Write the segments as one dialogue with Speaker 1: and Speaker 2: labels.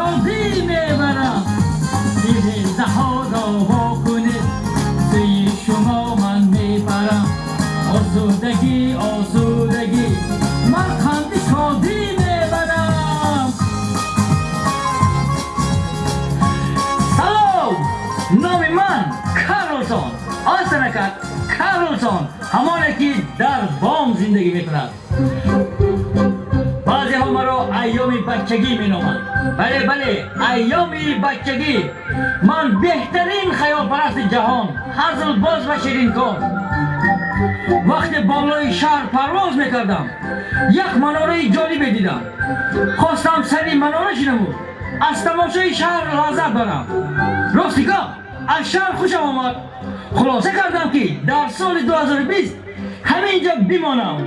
Speaker 1: Шодӣ мебарам. Тирезаҳоро во кунед, сӯи шумо ман мепарам. Осудагӣ, осудагӣ, ман қанди шодӣ мебарам. Салом, номи ман Карлсон. Осанакак Карлсон, ҳамоне ки дар бом зиндагӣ мекунад. Баъзеҳо маро айёми бачагӣ меноманд. Бале, бале, айёми бачагӣ. Ман беҳтарин хаёлпарасти ҷаҳон, ҳазлбоз ва ширинкор. Вақте болои шаҳр парвоз мекардам, як манораи ҷолибе дидам. Хостам сари манора шинаму аз тамошои шаҳр лаззат барам. Рости гап, аз шаҳр хушам омад. Хулоса кардам, ки дар соли 2020 ҳамин ҷо бимонам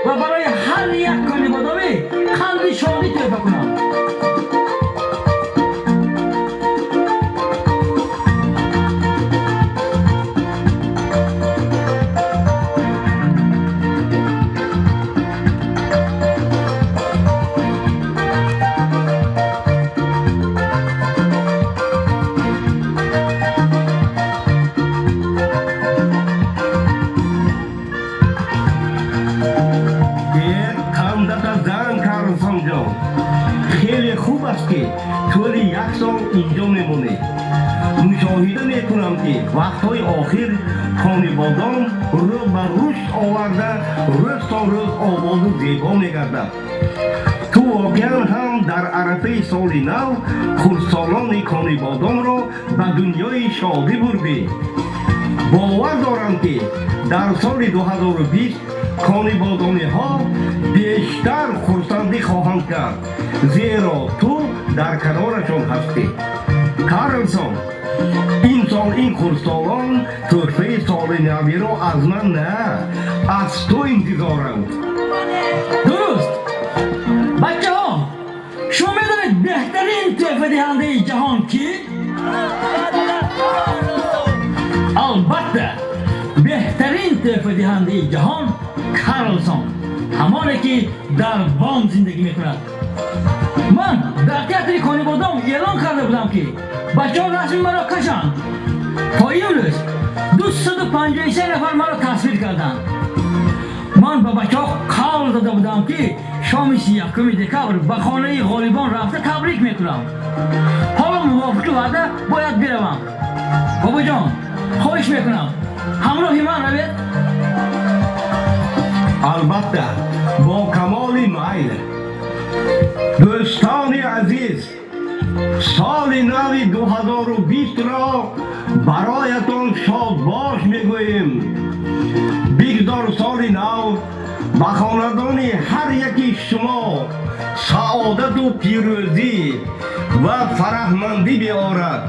Speaker 1: ва барои ҳар як конибодомӣ қанди шодӣ тӯҳфа кунам.
Speaker 2: Қандата зан, Карлсонҷон, хеле хуб аст, ки тӯли як сол инҷо мемонед. Мушоҳида мекунам, ки вақтҳои охир Конибодом рӯ ба рушд оварда, рӯз то рӯз ободу зебо мегардад. Ту воқеан ҳам дар арафаи соли нав хурдсолони Конибодомро ба дунёи шодӣ бурдӣ. Бовар дорам, ки дар соли 2020 конибодомиҳо бештар хурсандӣ хоҳанд кард, зеро ту дар канорашон ҳастӣ. Карлсон, ин сол ин хурдсолон тӯҳфаи соли навиро аз ман на, аз ту интизоранд.
Speaker 1: Дуруст. Бачаҳо, шумо медонед, беҳтарин тӯҳфадиҳандаи ҷаҳон кӣ? Албатта, беҳтарин тӯҳфадиҳандаи ҷаҳон Карлсон, ҳамоне ки дар бом зиндагӣ мекунад. Ман дар театри Конибодом эълон карда будам, ки бачаҳо расми маро кашанд. То имрӯз 253 нафар маро тасвир карданд. Ман ба бачаҳо қавл дода будам, ки шоми 31 декабр ба хонаи ғолибон рафта табрик мекунам. Ҳоло мувофиқи ваъда бояд биравам. Бобоҷон, хоҳиш мекунам, ҳамроҳи ман равед.
Speaker 2: Албатта, бо камоли майл. Дӯстони азиз, соли нави 2020-ро бароятон шодбош мегӯем. Бигзор соли нав ба хонадони ҳар яки шумо саодату пирӯзӣ ва фараҳмандӣ биорад.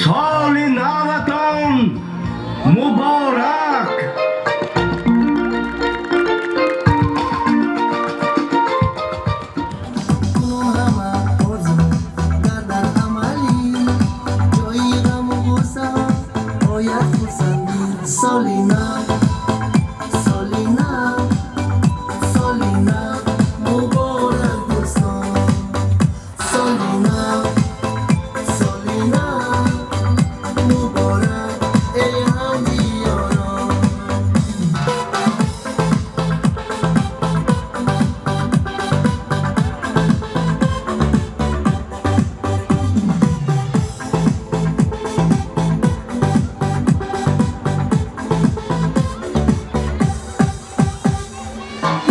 Speaker 2: Соли наватон муборак!
Speaker 3: Ҳама орзу гардад амалӣ, ҷои ғаму ғуссаҳо ояд хурсандӣ. Соли нав, соли нав, соли нав муборак, дӯстон. Соли нав, соли нав муборак, эй ҳамдиёрон.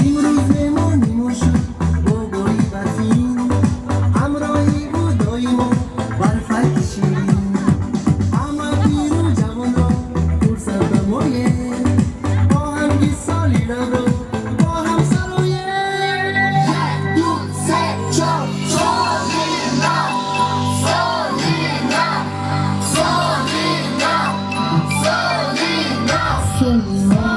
Speaker 3: Имрӯз меҳмони мо шуд бобои барфин, ҳамроҳи будои мо барфаки ширин. Ҳама пиру ҷавонро фурсат дамоем, оҳанги соли навро бо ҳам сароем.
Speaker 4: Як, ду, се, чор. Соли нав, соли нав, соли нав, соли нав.
Speaker 3: Соли нав.